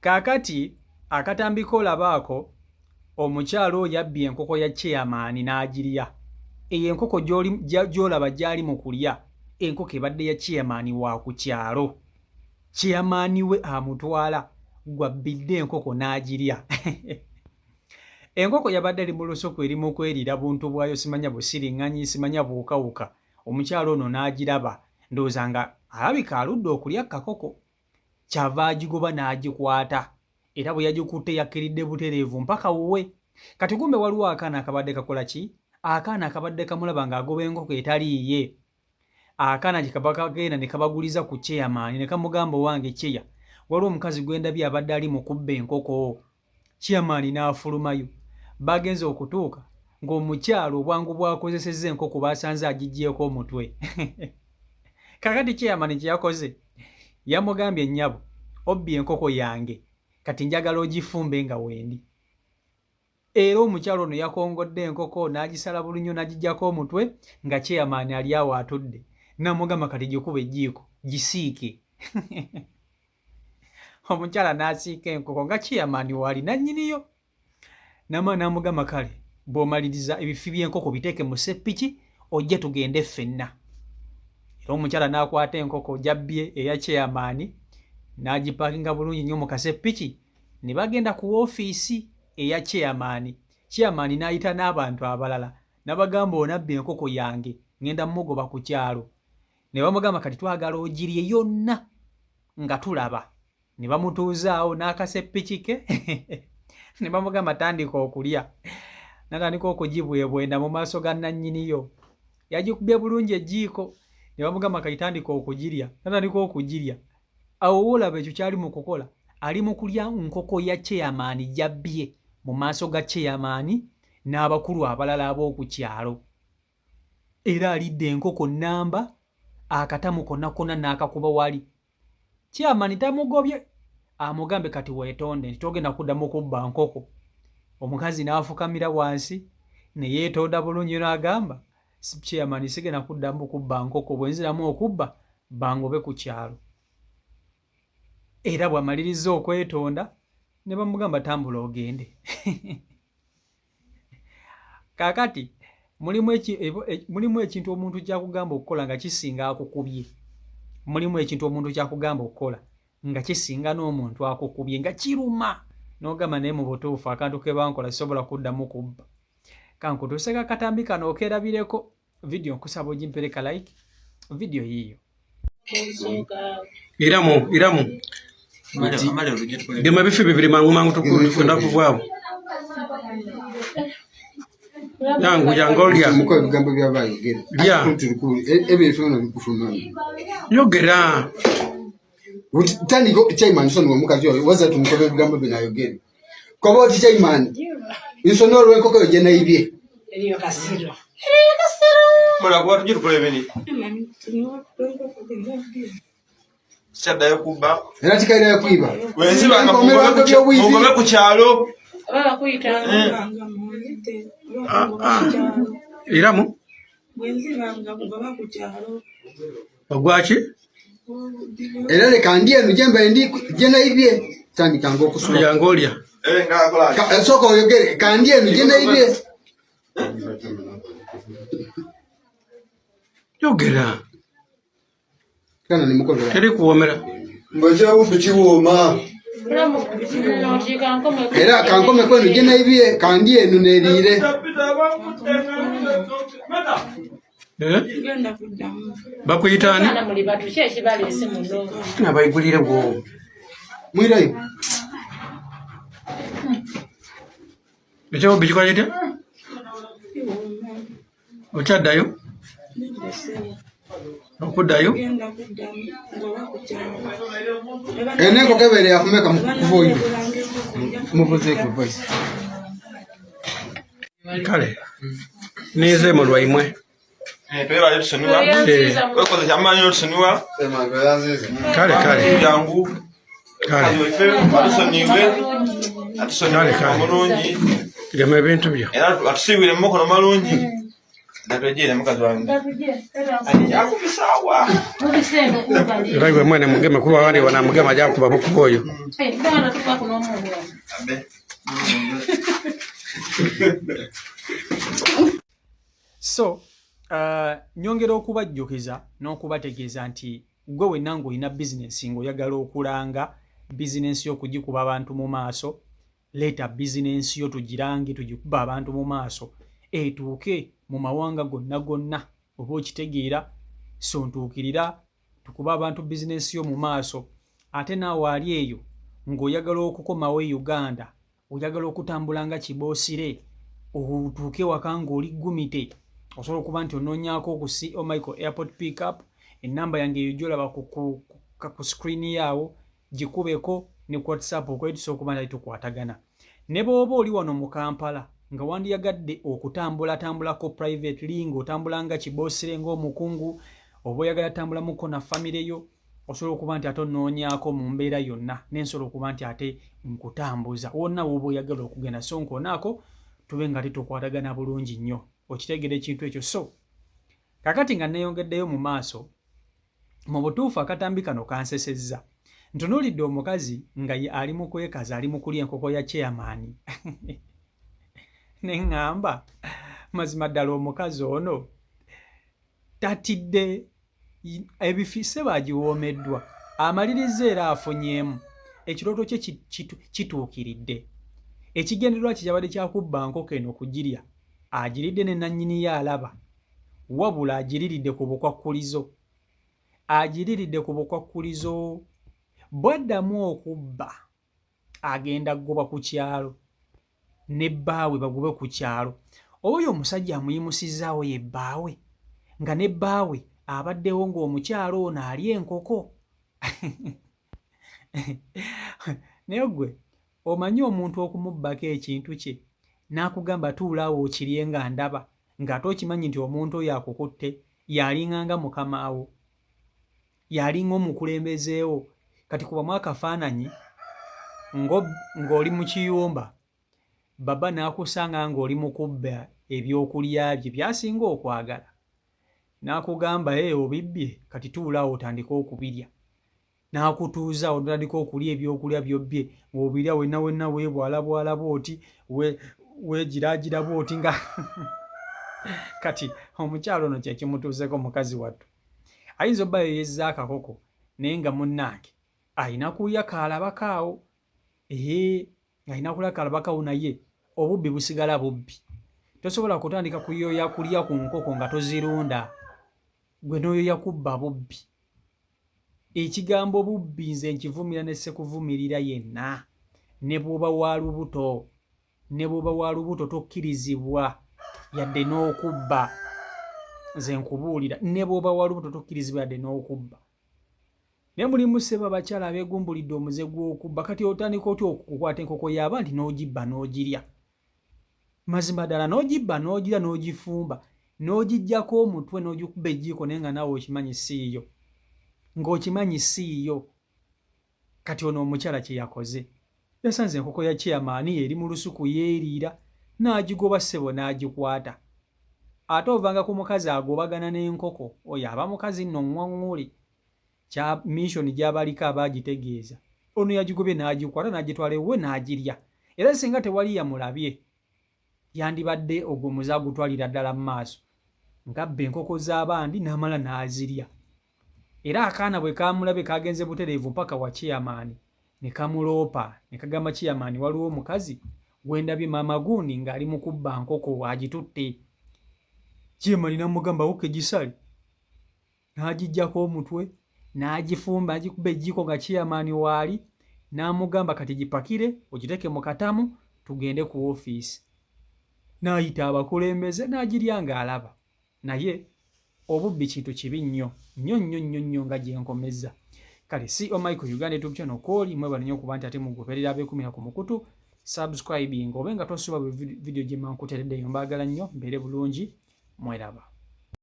Kaakati akatambi k'olaba ako, omukyala oyo abbye enkoko ya chairman n'agirya. Eyo enkoko gy'olaba gy'ali mu kulya, enkoko ebadde ya chairman wa ku kyalo. Chairman we amutwala gw'abbidde enkoko n'agirya. Enkoko yabadde eri mu lusuku eri mu kweriira buntu bwayo simanya busiriŋŋanyi simanya buwukawuka, omukyala ono n'agiraba ndowooza nga alabika aludde okulya kakoko kyava agigoba n'agikwata era bwe yagikutte yakkiridde butereevu mpaka wuwe. Kati kumbe waliwo akaana akabadde kakola ki? Akaana akabadde kamulaba ng'agoba enkoko etali yiye. Akaana gye kaba kagenda ne kabaguliza ku chairman ne kamugamba owange cheya waliwo omukazi gwe ndabye abadde ali mu kubba enkoko. Chairman n'afulumayo. Baagenze okutuuka ng'omukyala obwangu bw'akozesezza enkoko baasanze agiggyeeko omutwe. Kaakati chairman kye yakoze yamugambye nnyabo obbye enkoko yange kati njagala ogifumbe nga wendi. Era omukyala ono yakongodde enkoko n'agisala bulunyo n'agiggyako omutwe nga chairman ali awo atudde n'amugamba kati gikube ejjiiko gisiike. Omukyala n'asiika enkoko nga chairman waali nannyiniyo. Namala n'amugamba kale bw'omaliriza ebifi by'enkoko biteeke mu sseppiki ojje tugende ffenna. Era omukyala n'akwata enkoko gy'abbye eya chairman n'agipaakinga bulungi nnyo mu kaseppiki ne bagenda ku woofiisi eya chairman. Chairman n'ayita n'abantu abalala n'abagamba ono abbye enkoko yange ŋŋenda mmugoba ku kyalo. Ne bamugamba kati twagala ogirye yonna nga tulaba. Ne bamutuuzaawo n'akaseppiki ke ne bamugamba tandika okulya. N'atandika okugibwebwenda mu maaso ga nnannyiniyo. Yagikubye bulungi ejjiiko ne bamugamba kati tandika okugirya. N'atandika okugirya. Awo w'olaba ekyo ky'ali mu kukola, ali mu kulya nkoko ya chairman gy'abbye mu maaso ga chairman n'abakulu abalala ab'oku kyalo. Era alidde enkoko nnamba, akatamu konna konna n'akakuba wali. Chairman tamugobye, amugambye kati weetonde nti togenda kuddamu kubba nkoko. Omukazi n'afukamira wansi ne yeetonda bulungi n'agamba chairman sigenda kuddamu kubba nkoko, bwe nziramu okubba bangobe ku kyalo. Era bw'amalirizza okwetonda ne bamugamba tambula ogende. Kaakati mulimu eki, e, mulimu ekintu omuntu ky'akugamba okukola nga kisinga akukubye. Mulimu ekintu omuntu ky'akugamba okukola nga kisinga n'omuntu akukubye nga kiruma n'ogamba naye mu butuufu akantu ke bankola sisobola kuddamu kubba. Kankutuuseko akatambi kano okeerabireko. Vidiyo nkusaba ogimpereka like, vidiyo yiiyo. Iramu, iramu. Gema ebifi bibiri mangu mangu tukwenda kuvaawo. Yangu yangu olya. Muko ebigambo byaba ayogera. Lya. Ebintu bino bikufuluma. Yogera. Tandika chairman nsonyiwa omukazi oyo waza tumukobe ebigambo bino ayogere. Koba oti chairman nsonyiwa olw'enkoko yo gye naibye. Eriyo kasiro. Mula kuba tujje tukole ebini. Sikyaddayo kubba. Era kikairayo kwiba. Wenzibanga mugobe ku kyalo. Ah, ah. Iramu. Ogwaki? Era leka ndi eno gyemba ndi gye naibye tandikanga okusula. Yangu olya. Eh, sooka oyogere kandi eno gye naibye. Yogera. Kana ni mukozi. Teri kuwomera. Mbwe kiwooma. Era kankome kwenu gye naibye kandi eno neriire. Eh? Bakuyita ani? Nabayigulire gwo. Mwirayo. Ekyo bikikola kitya? Okyaddayo? Okuddayo? Eno enkoko ebeere yakumeka kuva oyo mubuzeeko voice. Kale ninze mu lwaimwe. Kale kale. Kale. Kale kale. Gema ebintu byo. Era atusiibwire mu mukono malungi. Era iwe mwene mugeme kuba wali wanamugema aja kuba bukuba oyo. So nyongera okubajjukiza n'okubategeeza nti gwe wenna ng'olina bizinensi ng'oyagala okulanga bizinensi yo okugikuba abantu mu maaso, leeta bizinensi yo tugirange tugikuba abantu mu maaso etuuke mu mawanga gonna gonna, oba okitegeera. So ntuukirira tukuba abantu bizinensi yo mu maaso. Ate naawe ali eyo ng'oyagala okukomawo e Uganda, oyagala okutambula nga kiboosire otuuke waka ng'oli gumite, osobola okuba nti onoonyaako ku CO Michael Airport Pickup. Ennamba yange eyo gy'olaba ku screen yaawo, gikubeko ne ku WhatsApp okwe tusobola okuba nti tukwatagana. Ne bw'oba oli wano mu Kampala nga wandiyagadde okutambulatambulako privately, ng'otambula nga kiboosire ng'omukungu, oba oyagala tambulamuko na famire yo, osobola okuba nti ate onoonyaako mu mbeera yonna nensobola okuba nti ate nkutambuza wonna w'oba oyagala okugenda. So nkonaako tube nga tetukwatagana bulungi nnyo, okitegeera ekintu ekyo. So kakati nga neeyongeddeyo mu maaso, mu butuufu akatambi kano kansesezza. Ntunuulidde omukazi nga ye ali mu kwekaza, ali mu kulya enkoko ya chairman, ne ŋŋamba mazima ddala omukazi ono tatidde ebifise bagiwoomeddwa, amaliriza era afunyeemu ekirooto kye kituukiridde. Ekigendererwa kye kyabadde kyakubba nkoko eno kugirya, agiridde ne nannyini ye alaba, wabula agiriridde ku bukwakkulizo, agiriridde ku bukwakkulizo. Bw'addamu okubba agenda kugobwa ku kyalo ne bbaawe bagobwe ku kyalo. Oba oyo omusajja amuyimusizaawo ye bbaawe, nga ne bbaawe abaddewo ng'omukyalo ono alya enkoko. Naye ggwe omanyi omuntu okumubbako ekintu kye n'akugamba tuula awo okirye nga ndaba, ng'ate okimanyi nti omuntu oyo akukutte y'alinganga mukamaawo, y'alinga omukulembezeewo. Kati kubamu akafaananyi ng'oli mu kiyumba, baba n'akusanga ng'oli mu kubba ebyokulya bye by'asinga okwagala, n'akugamba ee obibbye, kati tuula awo otandike okubirya. N'akutuuza awo n'otandika okulya ebyokulya by'obbye, ng'obirya wenna wenna weebwalabwala bw'oti, weegiraagira bw'oti nga kati omukyala ono kye kimutuuseeko mukazi wattu. Ayinza obba yeeyezza akakoko naye nga munnange alina kulya kaalabako awo, ee alina kulya kaalabako awo, naye obubbi busigala bubbi. Tosobola kutandika kuyoya kulya ku nkoko nga tozirunda, gwe n'oyoya kubba bubbi. Ekigambo bubbi nze nkivumira ne sekuvumirira yenna, ne bw'oba wa lubuto, ne bw'oba wa lubuto tokkirizibwa yadde n'okubba. Nze nkubuulira, ne bw'oba wa lubuto tokkirizibwa yadde n'okubba. Naye mulimu ssebo abakyala abeegumbulidde omuze gw'okubba. Kati otandika otya okukwata enkoko y'abandi n'ogibba n'ogirya? Mazima ddala n'ogibba n'ogirya n'ogifumba n'ogiggyako omutwe n'ogikuba ejjiiko, naye nga naawe okimanyi siiyo, ng'okimanyi siiyo. Kati ono omukyala kye yakoze, yasanze enkoko ya chairman eri mu lusuku yeeriira, n'agigoba ssebo n'agikwata. Ate ovanga ku mukazi agobagana n'enkoko, oyo aba mukazi nno ŋŋwaŋŋule. Kya mission gy'abaliko aba agitegeeza. Ono yagigobye n'agikwata n'agitwala ewuwe n'agirya. Era singa tewali yamulabye, yandibadde ogwo omuze agutwalira ddala mu maaso, ng'abba enkoko z'abandi n'amala n'azirya. Era akaana bwe kaamulabye kagenze butereevu mpaka wa chairman ne kamuloopa ne kagamba chairman waliwo omukazi gwe ndabye maama gundi ng'ali mu kubba nkoko agitutte. Chairman n'amugamba okay gisale, n'agiggyako omutwe n'agifumba n'agikuba ejjiiko nga chairman waali, n'amugamba kati gipakire ogiteeke mu katamu tugende ku ofiisi. N'ayita abakulembeze n'agirya ng'alaba. Naye obubbi kintu kibi nnyo nnyo nnyo nnyo nnyo nga gye nkomezza. Kale CO Michael Uganda YouTube channel kwoli, mwebale nnyo okuba nti ate mugoberera abeekumira ku mukutu, subscribing obe nga tosuba buli video gye mba nkuteereddeyo. Mbaagala nnyo, mbeere bulungi, mweraba.